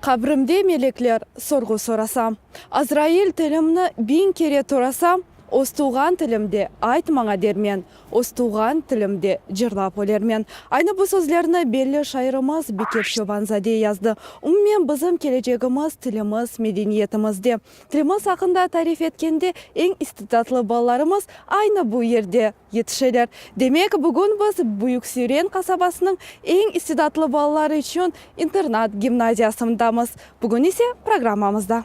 Qabrimde melekler sorğu sorasa. Azrail tilimni biñ kere torasa, Öz tuvğan tilimde ayt maña dermen, Öz tuvğan tilimde cırlap ölermen. Aynı bu sözlerni belli şairimiz Bekir Çoban-zade yazdı. Umumen bizim kelecegimiz tilimiz, medeniyetimizde. Tilimiz aqqında tarif etkende eñ istidatlı balalarımız aynı bu yerde yetişeler. Demek, bugün biz Büyük Süren qasabasınıñ eñ istidatlı balaları içün internat gimnaziyasındamız. Bugün ise programmamızda.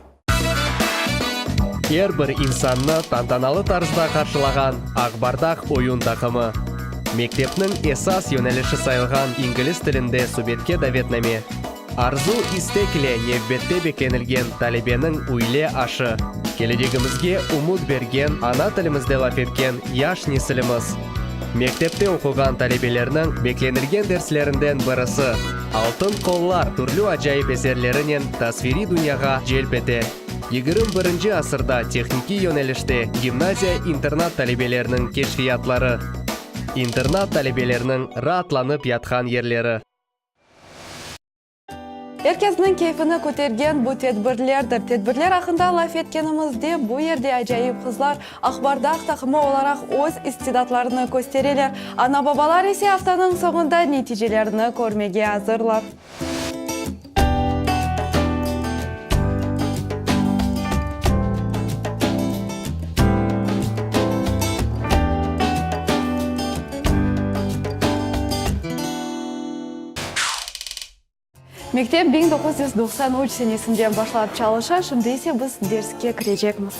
Er bir insannı tantanalı tarzda qarşılağan Aqbardaq oyun taqımı. Mektepniñ esas yönelişi sayılğan ingliz tilinde subetke davetname. Arzu-istek ile nevbette beklenilgen talebeniñ üyle aşı. Kelecegimizge ümüt bergen, ana tilimizde laf etken yaş nesilimiz. Mektepte oquğan talebelerniñ beklenilgen derslerinden birisi, Altın qollar türlü acayip eserlerinen tasviriy dünyağa celp ete. 21-nci asırda tehnikiy yönelişte gimnaziya-internat talebeleriniñ keşfiyatları. İnternat talebeleriniñ raatlanıp yatqan yerleri. Er kesniñ keyfini kötergen bu tedbirlerdir. Tedbirler aqqında laf etkenimizde, bu yerde acayip qızlar Aqbardaq taqımı olaraq öz istidatlarını köstereler. Ana-babalar ise aftanıñ soñunda neticelerini körmege azırlar. Mektep 1993 senesinden başlap çalışa, şimdi ise biz derske kirecekmiz.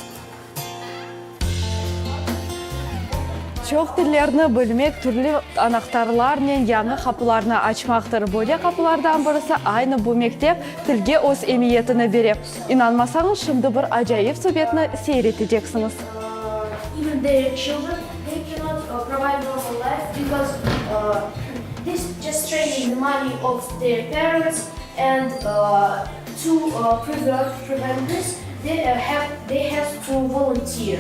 Çoq tillerni bilmek, türlü anahtarlarnen yañı qapılarnı açmaqtır. Böyle qapılardan birisi aynı bu mektep tilge öz emiyetini bere. İnanmasañız, şimdi bir acayip subetni seyir eteceksiñiz. Even their children, they cannot provide normal life because this just training the money of their parents and to prevent this they have they have to volunteer.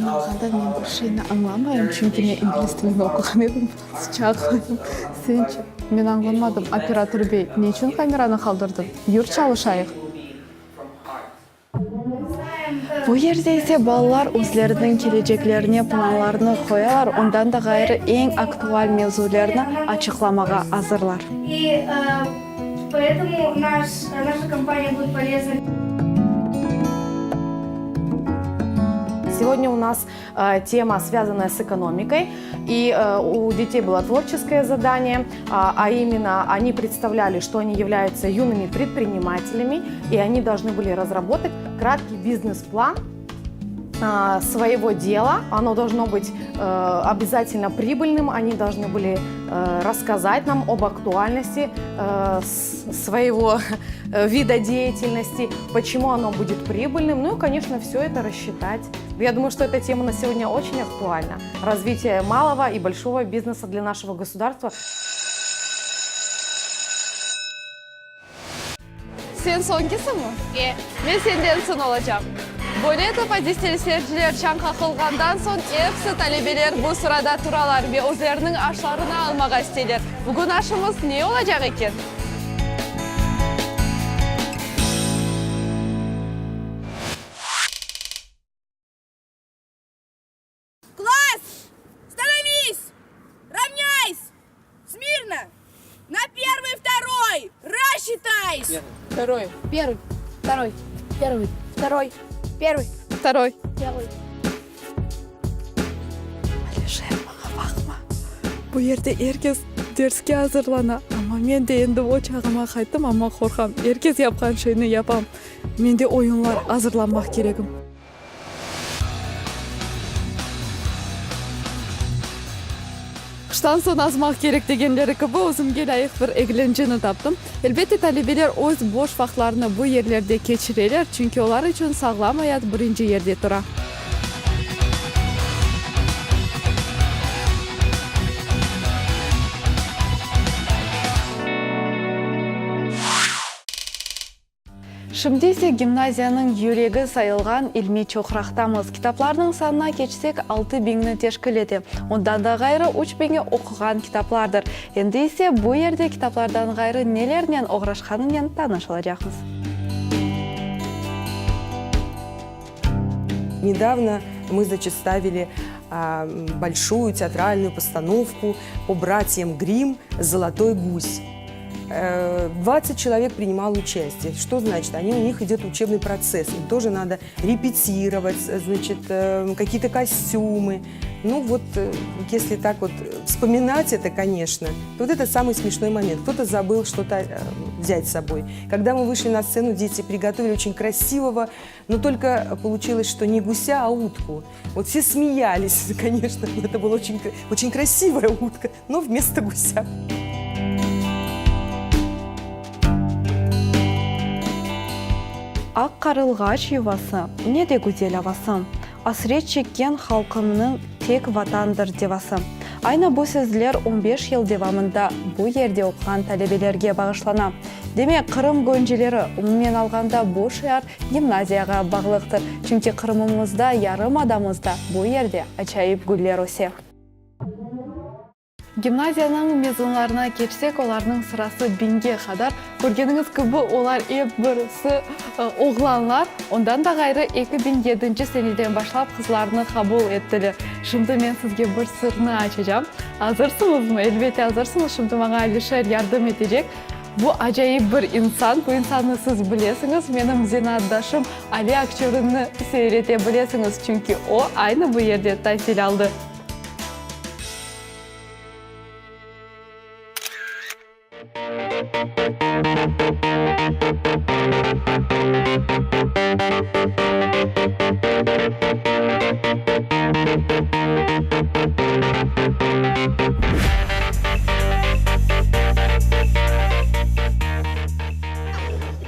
Men alğanda men bir şeyni añlamayım, çünki men ingliz tilini oquğan edim, fransızca aqlayım. Sençi? Men añlamadım, operator bey, ne içün kameranı qaldırdıñ? Yür çalışayıq. Bu yerde ise balalar özleriniñ keleceklerine planlarını qoyalar, ondan da ğayrı eñ aktual mevzulerni açıqlamağa azırlar. Сегодня у нас тема, связанная с экономикой, и у детей было творческое задание, а именно они представляли, что они являются юными предпринимателями, и они должны были разработать краткий бизнес-план своего дела. Оно должно быть обязательно прибыльным, они должны были рассказать нам об актуальности своего вида деятельности, почему оно будет прибыльным, ну и, конечно, все это рассчитать. Я думаю, что эта тема на сегодня очень актуальна. Развитие малого и большого бизнеса для нашего государства. Sen soñkisiñmi? E. Men senden soñ olacam. Böyle etip, aziz teleseyirciler, çañ qaqılğandan soñ episi talebeler bu sırada turalar ve özleriniñ aşlarını almağa isteyler. Bugün aşımız ne olacaq eken? Klass! Stanovis! Ravnâys! Smirno! Na pervıy, vtoroy! Rassçitays! Vtoroy. Pervıy, vtoroy, pervıy, vtoroy, pervıy, Vtoroy. Pervıy. Alişer, maña baqma. Bu yerde er kes derske azırlana, amma men de endi o çağıma qayttım, amma qorqam. Er kes yapqan şeyni yapam. Men de oyunlar azırlanmaq keregim. Qıştan soñ azmaq kerek degenleri kibi, özümge lâyıq bir eglenceni taptım. Elbette, talebeler öz boş vaqtlarını bu yerlerde keçireler, çünki olar içün sağlam ayat birinci yerde tura. Şimdi ise gimnaziyanıñ yüregi sayılğan ilmiy çoqraqtamız. Kitaplarnıñ sanına keçsek, altı biñni teşkil ete. Ondan da ğayrı, üç biñi oquğan kitaplardır. Endi ise bu yerde kitaplardan ğayrı nelernen oğraşqanınen tanış olacaqmız. Nedavno мы, значит, ставили большую театральную постановку по братьям Гримм «Золотой гусь». 20 человек принимало участие. Что значит? Они, у них идет учебный процесс. Им тоже надо репетировать, значит, какие-то костюмы. Ну вот, если так вот вспоминать это, конечно, то вот это самый смешной момент. Кто-то забыл что-то взять с собой. Когда мы вышли на сцену, дети приготовили очень красивого, но только получилось, что не гуся, а утку. Вот все смеялись, конечно, это была очень, очень красивая утка, но вместо гуся. Aq qarılğaç yuvası, ne de güzel avası, Asret çekken halqımnıñ tek Vatandır devası. Aynı bu sözler on beş yıl devamında bu yerde oquğan talebelerge bağışlana. Demek, Qırım gönceleri, umumen alğanda bu şiar gimnaziyağa bağlıqtır, çünki Qırımımızda, yarımadamızda bu yerde acayip güller öse. Gimnaziyanıñ mezunlarına keçsek, olarnıñ sırası biñge qadar. Körgeniñiz kibi, olar ep birisi oğlanlar. Ondan da ğayrı, 2007 seneden başlap qızlarnı qabul ettiler. Şimdi men sizge bir sırnı açacağım. Azırsıñızmı? Elbette azırsıñız. Şimdi maña Alişer yardım etecek. Bu acayip bir insan, bu insannı siz bilesiñiz, menim zenaatdaşım Ali Akçurinnı seyrete bilesiñiz, çünki o, aynı bu yerde tasil aldı.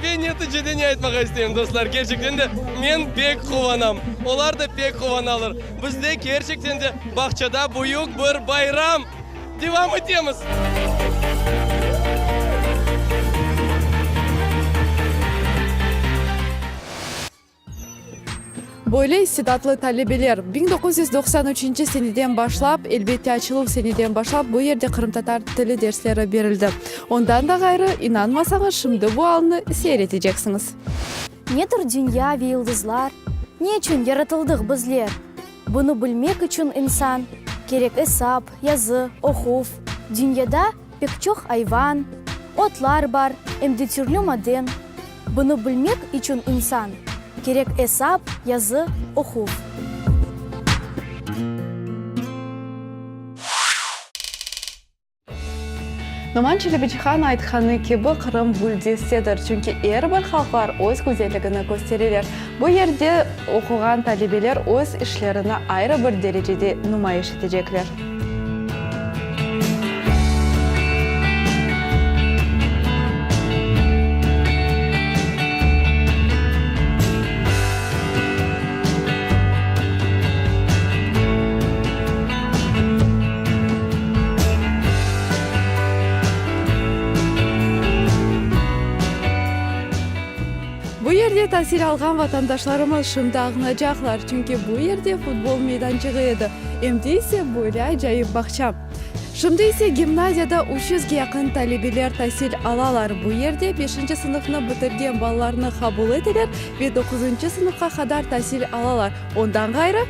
Ve neticede ne aytmağa isteyim, dostlar, kerçekten de men pek quvanam, olar da pek quvanalar. Bizde kerçekten de bağçada büyük bir bayram. Devam etemiz! Böyle istidatlı talebeler 1993 seneden başlap, elbette açıluv seneden başlap, bu yerde qırımtatar tili dersleri berildi. Ondan da ğayrı, inanmasañız, şimdi bu alnı seyir eteceksiñiz. Nedir dünya ve yıldızlar, ne içün yaratıldıq bizler? Bunı bilmek içün insan, kerek esap, yazı, oquv. Dünyada pek çoq ayvan, otlar bar, em de türlü maden. Bunı bilmek içün insan, kerek esap, yazı, oquv. Noman Çelebicihan aytqanı kibi, Qırım güldestedir, çünki er bir halqlar öz güzelligini köstereler. Bu yerde oquğan talebeler öz işlerini ayrı bir derecede numayış etecekler. Bu yerde tasil alğan vatandaşlarımız şimdi ağınacaqlar, çünki bu yerde futbol meydançığı edi, emdi ise böyle acayip bağça. Şimdi ise gimnaziyada üç yüzge yaqın talebeler tasil alalar. Bu yerde beşinci sınıfnı bitirgen balalarnı qabul eteler ve doquzıncı sınıfqa qadar tasil alalar. Ondan ğayrı,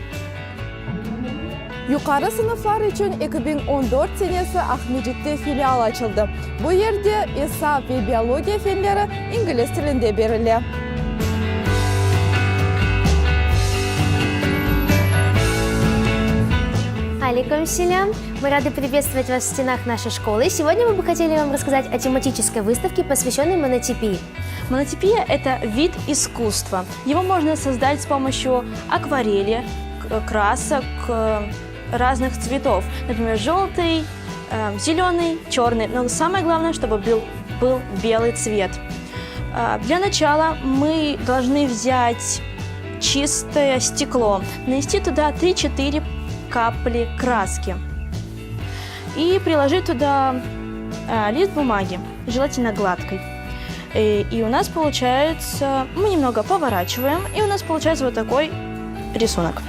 Yuqarı sınıflar içün 2014 senesi Aqmescitte filial açıldı. Bu yerde esap ve biologiya fenleri ingliz tilinde berile. Aleyküm selâm! Мы рады приветствовать вас в стенах нашей школы. Сегодня мы бы хотели вам рассказать о тематической выставке, посвященной монотипии. Монотипия – это вид искусства. Его можно создать с помощью акварели, красок разных цветов. Например, желтый, зеленый, черный. Но самое главное, чтобы был, был белый цвет. Для начала мы должны взять чистое стекло, нанести туда 3-4 капли краски и приложить туда лист бумаги, желательно гладкой. И у нас получается, мы немного поворачиваем, и у нас получается вот такой рисунок.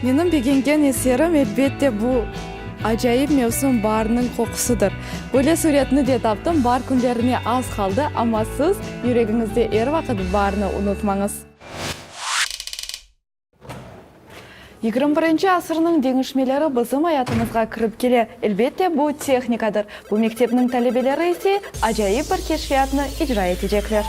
Menim begengen eserim, elbette, bu acayip mevsim baarniñ qoqusıdır. Böyle suretni de taptım, baar künlerine az qaldı, amma siz yüregiñizde er vaqıt baarni unutmañız. 21-nci asırnıñ deñişmeleri bizim ayatımızğa kirip kele. Elbette, bu tehnikadır. Bu mektepniñ talebeleri ise acayip bir keşfiyatnı icra etecekler.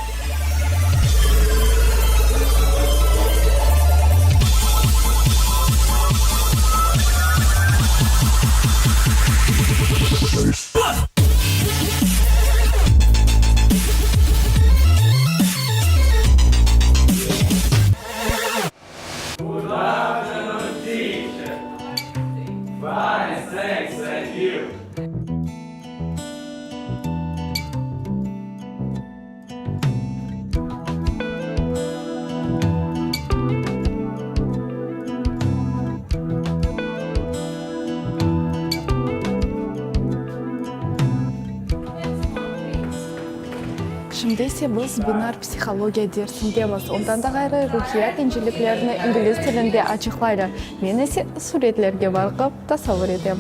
Şimdi ise biz binar psihologiya dersindemiz. Ondan da ğayrı, ruhiyat inceliklerini ingliz tilinde açıqlaylar. Men ise suretlerge baqıp, tasavur etem.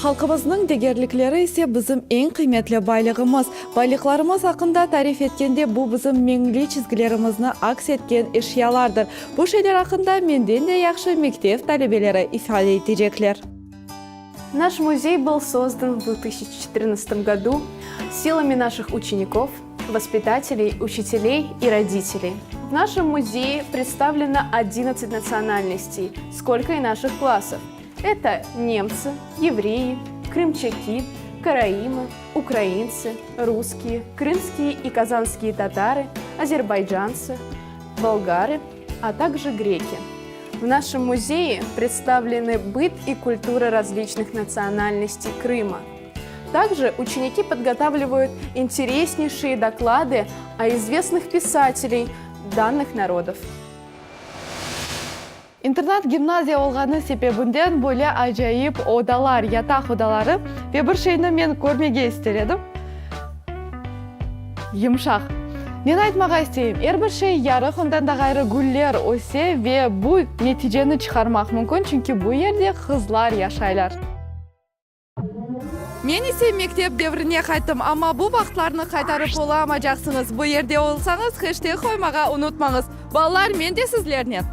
Halqımıznıñ degerlikleri ise bizim eñ qıymetli baylığımız. Baylıqlarımız aqqında tarif etkende, bu bizim meñli çizgilerimizni aks etken eşyalardır. Bu şeyler aqqında menden de yahşı mektep talebeleri ifade etecekler. Наш музей был создан в 2014 году силами наших учеников, воспитателей, учителей и родителей. В нашем музее представлено 11 национальностей, сколько и наших классов. Это немцы, евреи, крымчаки, караимы, украинцы, русские, крымские и казанские татары, азербайджанцы, болгары, а также греки. В нашем музее представлены быт и культура различных национальностей Крыма. Также ученики подготавливают интереснейшие доклады о известных писателей данных народов. İnternat-gimnaziya olğanı sebebinden böyle acayip odalar, yataq odaları ve bir şeyni men körmege ister edim, yımşaq. Neni aytmağa isteyim, er bir şey yarıq, ondan da ğayrı güller öse ve bu neticeni çıqarmaq mümkün, çünki bu yerde qızlar yaşaylar. Men ise mektep devrine qayttım, amma bu vaqıtlarnı qaytarıp olamacaqsıñız. Bu yerde olsañız, heşteg qoymağa unutmañız. Balalar, men de sizlernen!